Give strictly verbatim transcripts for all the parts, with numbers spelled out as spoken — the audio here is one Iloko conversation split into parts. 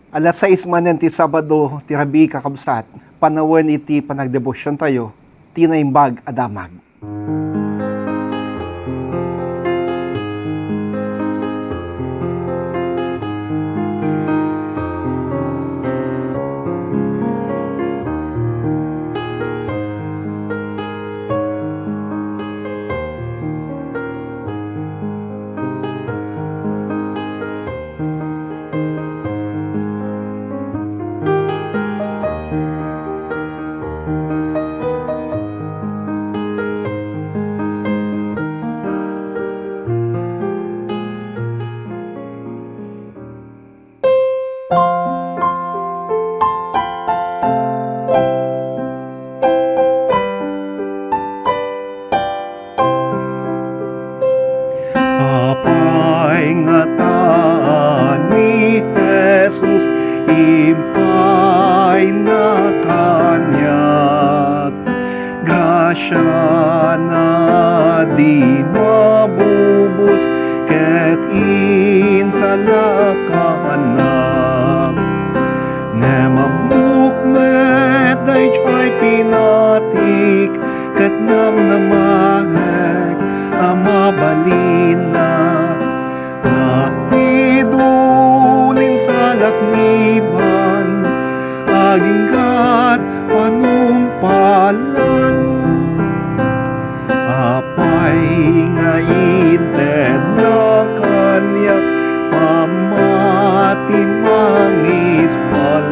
Alas sais manen ti Sabado ti rabii, kakabsat, panawen iti panagdebosiontayo ti Naimbag a Damag. Apay ngata ni Jesus impayna kaniak? Grasiana di mabubos ket insalakanak. Ngem ammok met daydiay pinatik ket namnamaek a mabalinna. Nga idulin salak ni Ban, aginggat panungpalan. Apay nga intedna kaniak pammati mangisbal,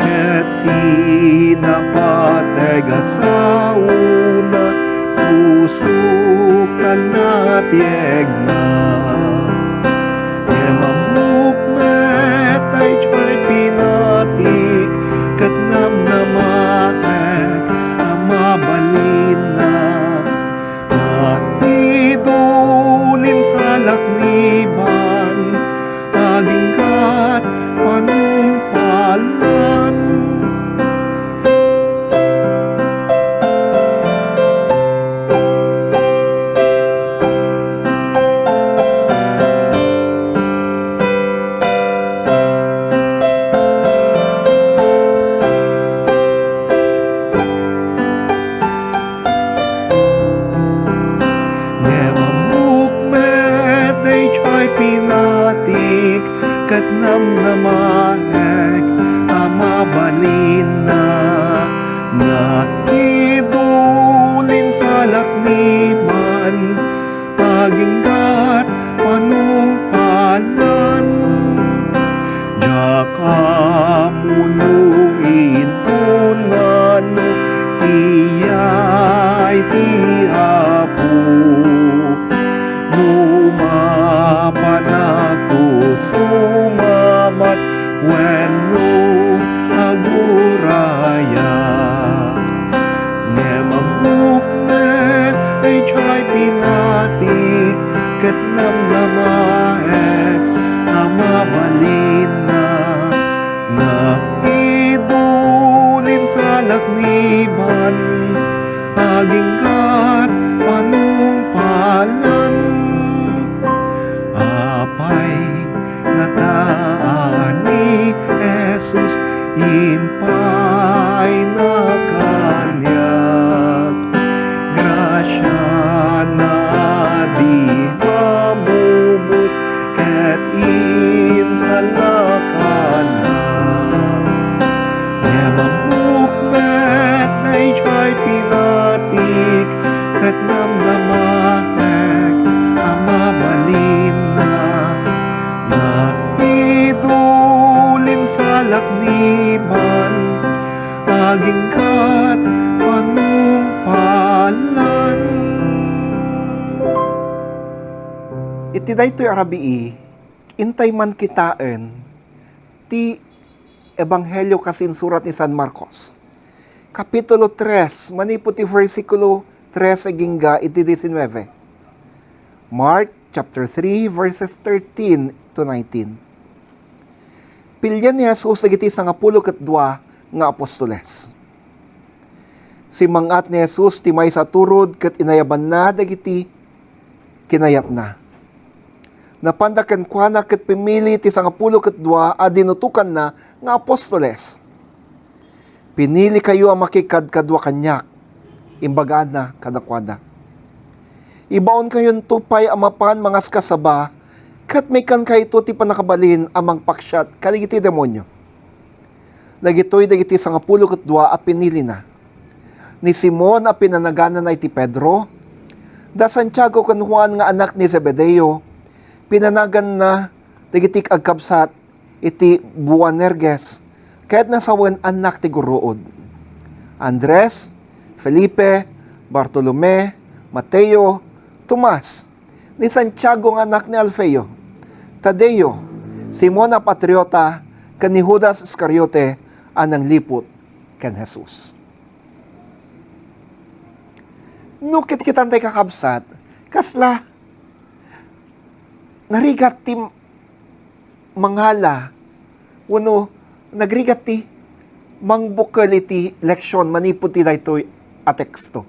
ket ti napateg a saona, pusok talna ti egna. Ngem ammok met daydiay pinatik ket namnamaek a mabalinna. Nga idulin salak ni Ban, aginggat panungpalan. Ngem ammok met daydiay pinatik ket namnamaek a mabalinna. Nga idulin salak ni Ban, aginggat panungpalan. Diak ammo no inton ngano ti yay ti Apo. No mapanak to sumabat wenno agurayak. Ngem ammok met daydiay pinatik ket namnamaek a mabalinna. Nga idulin salak ni Ban, aginggat panungpalan. Apay ngata ni Jesus impayna kaniak? Grasiana di mabubos ket insalakanak. Ngem ammok met daydiay pinatik ket namnamaek a mabalinna. Nga idulin salak ni Ban, aginggat panungpalan. Iti daytoy a rabii, intay man kitaen ti Ebanghelio kas insurat ni San Marcos, Kapitulo tres, manipud ti bersikulo tres agingga iti diecinueve. Mark chapter three, verses thirteen to nineteen. Pilien ni Jesus dagiti sangapulo ket dua nga apostoles. Simmang-at ni Jesus ti maysa a turod ket inayabanna dagiti kinayatna. Napanda kenkuana ket pimmili ti sangapulo ket dua a dinutokanna nga apostoles. "Pinilikayo a makikadkadua kaniak," imbagana kadakuada. "Ibaonkayonto pay a mapan mangaskasaba, ket maikkankayto ti pannakabalin a mangpaksiat kadagiti demonio." Dagitoy dagiti sangapulo ket dua a pinilina: ni Simon a pinanaganana iti Pedro, da Santiago ken Juan nga anak ni Zebedeo, pinanaganna dagiti agkabsat iti Boanerges, ket nasawen annak ti gurruod: Andres, Felipe, Bartolome, Mateo, Tomas, ni Santiago nga anak ni Alfeo, Tadeo, Simon a Patriota, ken ni Judas Iscariote a nangliput ken Jesus. No kitkitantay, kakabsat, kasla narigat ti mangala wenno nagrigat ti mangbukel iti leksion manipud ti daytoy a teksto.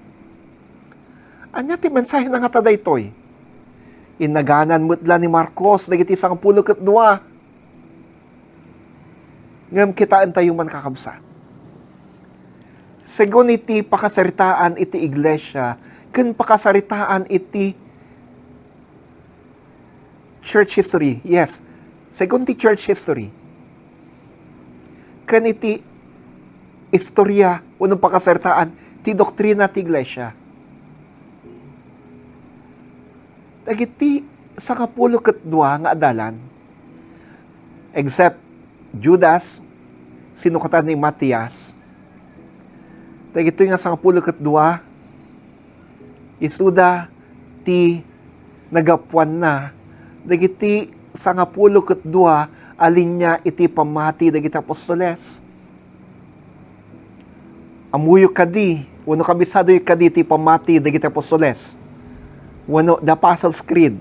Ania ti mensahena ngata daytoy? Innaganan met la ni Marcos dagiti sangapulo ket dua. Ngem kitaentayo man, kakabsat, segun iti pakasaritaan iti iglesia ken pakasaritaan iti church history, yes, segun ti church history, ken iti istorya wenno pakasaritaan ti doktrina ti iglesia, dagiti sangapulo ket dua nga adalan, except Judas, sinukatan ni Matias, dagitoy nga sangapulo ket dua, isuda ti nagapuanna dagiti sangapulo ket dua a linia iti pammati dagiti apostoles. Ammoyo kadi wenno kabisadoyo kadi ti pammati dagiti apostoles wenno the Apostles' Creed?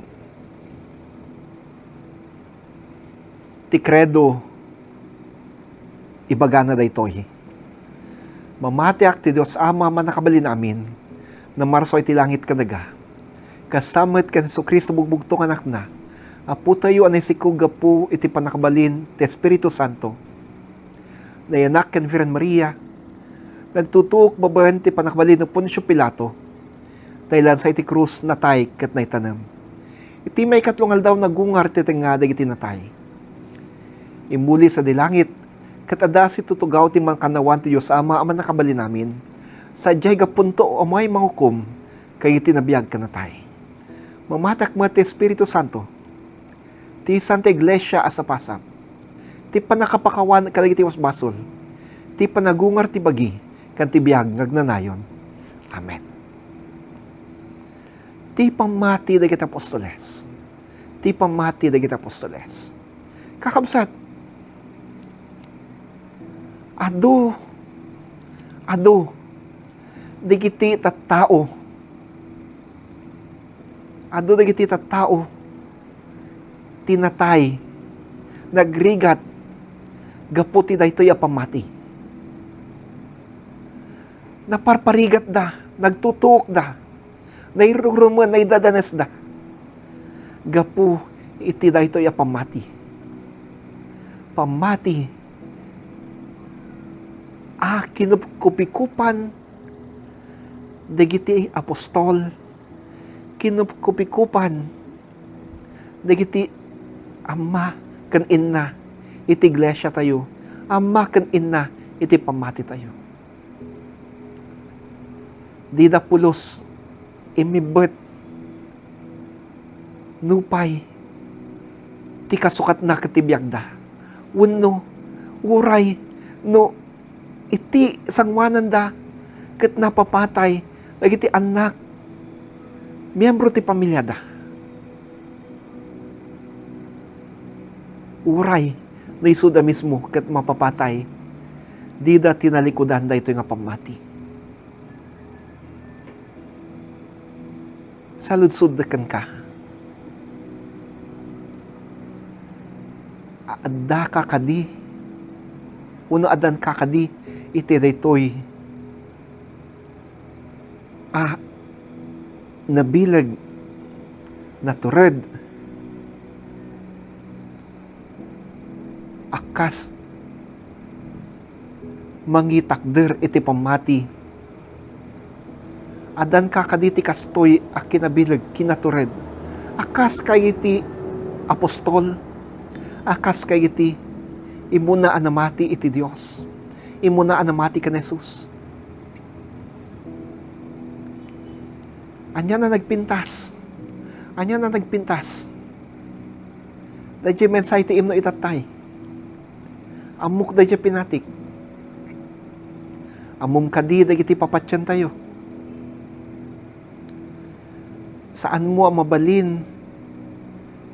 Ti Credo, ibagana daytoy: Mamatiak ti Dios Ama a Mannakabalin-amin, namarso iti langit ken daga. Kasta met ken Jesu-Cristo, bugbugtong a Anakna, Apotayo a naisikog gapu iti pannakabalin ti Espiritu Santo. Nayanak ken Virgen Maria, nagtutuok babaen ti pannakabalin ni Poncio Pilato, nailansa iti krus, natay, ket naitanem. Iti maikatlo nga aldaw, nagungar ti tengnga dagiti natay. Immuli sadi langit, ket adda situtugaw ti makannawan ti Dios Ama a Mannakabalin-amin. Sadiay gapunto a umay mangukom kadagiti nabiag ken natay. Mamatiak met ti Espiritu Santo, ti Santa Iglesia a sapasap, ti pannakapakawan kadagiti basbasol, ti panagungar ti bagi, ken ti biag nga agnanayon. Amen. Ti pammati dagiti apostoles. Ti pammati dagiti apostoles. Kakabsat, adu, adu dagiti tattao, adu dagiti tattao ti natay, nagrigat gapu ti daytoy a pammati. Naparparigatda, nagtutuokda, nairrurumen, naidadanesda gapu iti daytoy a pammati. Pammati a kinupkupikupan dagiti apostol, kinupkupikupan dagiti ama ken inna iti iglesiatayo, ama ken inna iti pammatitayo. Dida pulos immibbet nupay ti kasukatna ket ti biagda, wenno uray no iti sanguananda ket napapatay dagiti annak, miembro ti pamiliada. Uray no isuda mismo ket mapapatay, dida tinalikudan daytoy nga pammati. Saludsod kenka. Addaka kadi? Wenno addanka kadi iti daytoy a nabileg, natured, kas mangitakder iti pammati. Addanka kadi ti kastoy a kinabileg, kinatured, a kas kayat iti apostol, a kas kayat iti immuna a namati iti Dios, immuna a namati ken Jesus. Ania a nagpintas? Ania a nagpintas? Daydiay mensahe ti imno itattay. Ammok daydiay pinatik. Ammom kadi dagiti papatientayo. Saanmo a mabalin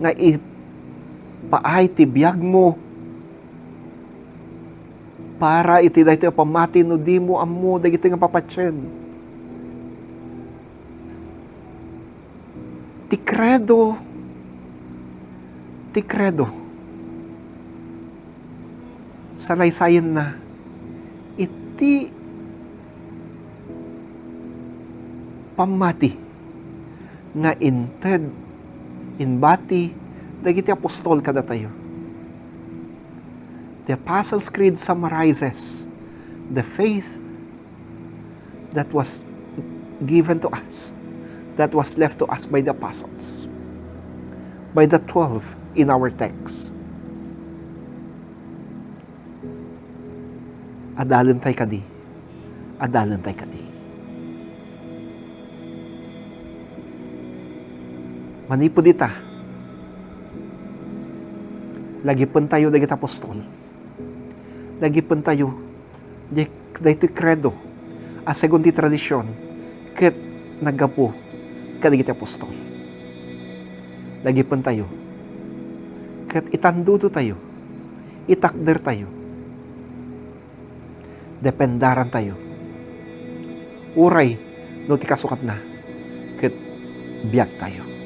nga ipaay ti biagmo para iti daytoy a pammati no dimo ammo dagitoy nga papatien. Ti Credo, ti Credo, salaysayenna iti pammati nga inted, inbati dagiti apostol kadatayo. The Apostles' Creed summarizes the faith that was given to us, that was left to us by the apostles, by the twelve in our text. Adalentay kadi. Adalentay kadi. Manipud ita, lagipentayo dagiti apostol. Lagipentayo di-, daytoy Credo a segun ti tradision ket naggapu kadagiti apostol. Lagipentayo ket itandudotayo, itakdertayo, dependarantayo. Uray no ti kasukatna ket biagtayo.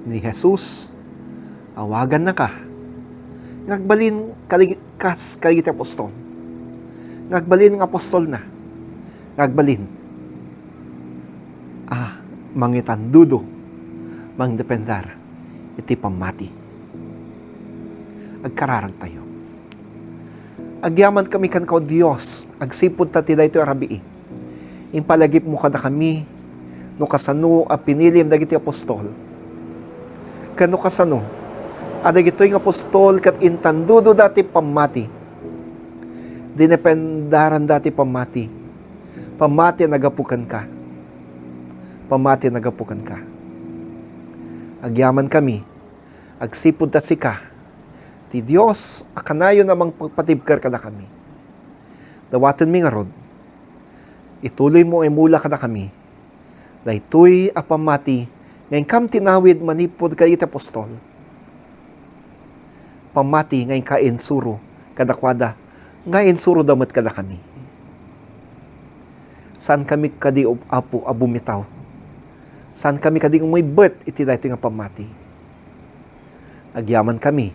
Ni Jesus, awagannaka nga agbalin kadag-, kas kadagiti apostol. Nga agbalin nga apostolna. Nga agbalin a mangitandudo, mangdependar iti pammati. Agkararagtayo. Agyamankami kenka, O Dios, agsipud ta ti daytoy a rabii, impalagipmo kadakami no kasano a pinilim dagiti apostol, ken no kasano a dagitoy nga apostol ket intandudoda ti pammati. Dinependaranda ti pammati. Pammati a naggapu kenka. Pammati a naggapu kenka. Agyamankami, agsipud ta sika ti Dios a kanayon a mangpagpatibker kadakami. Dawatenmi ngarud, ituloymo nga imula kadakami daytoy a pammati nga inkam tinawid manipud kadagiti apostol. Pammati nga inka insuro kadakuada, nga insuroda met kadakami. Saankami kadi, Apo, a bumitaw. Saankami kadi umibbet iti daytoy nga pammati. Agyamankami.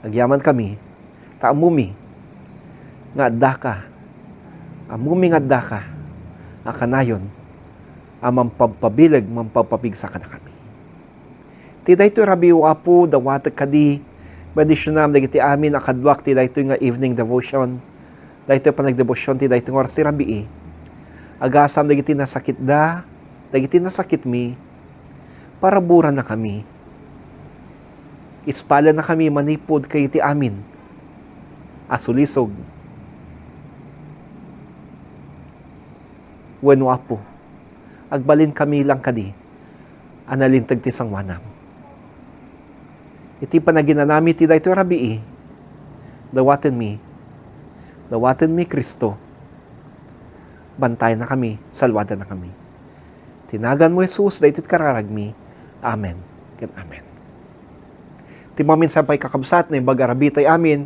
Agyamankami, ta ammomi nga addaka. Ammomi nga addaka a kanayon a mampagpabileg, mampagpapigsa kadakami. Ti daytoy rabii, Apo, dawatek kadi, bendisionam dagiti amin a kaduak ti daytoy nga evening devotion, daytoy panagdebosyon ti daytoy nga oras ti rabii. Agasam dagiti nasakitda, dagiti nasakitmi, paraburannakami. Ispalannakami manipud kadagiti amin a sulisog. Wenno, Apo, agbalinkami lang kadi a nalinteg ti sangoanam. Iti panaginanami ti daytoy rabii, dawatenmi, dawatenmi Cristo, bantayannakami, salwadannakami. Ti naganmo, Jesus, daytoy ti kararagmi. Amen ken amen. Ti maminsan pay, kakabsat, naimbag a rabii tay amin,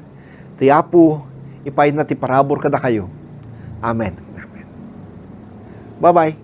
ti Apo, ipayna ti parabur kadakayo. Amen ken amen. Bye-bye.